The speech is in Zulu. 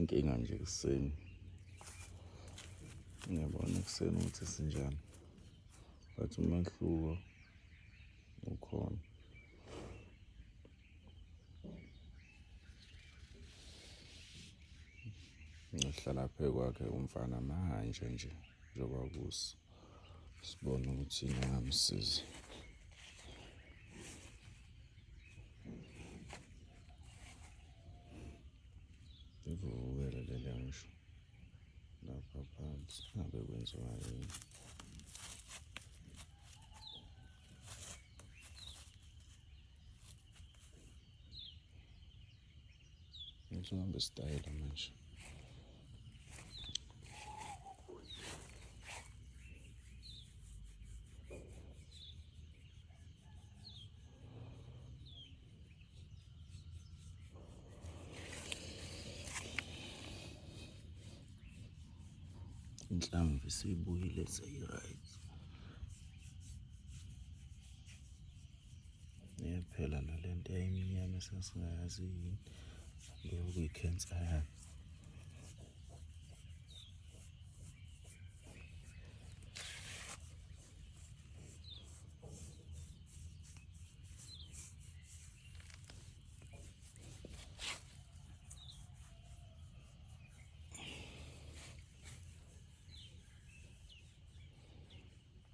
Inkinga nje ekuseni. Ngiyabona ekuseni ukuthi sinjani. But umehluko ukhona. Ngihlala phe kwakhe umfana manje nje njengoba kusa sibone ukuthi yini engamsiza. Livuvukele leliya ngisho lapha phansi ngabe kwenziwa yini? Ngizohamba isitayela manje. Inhlamvu isibuyile seyi-right. Iyaphela nalento eyayimnyama esasingayazi yini, bekuyikhensa yani.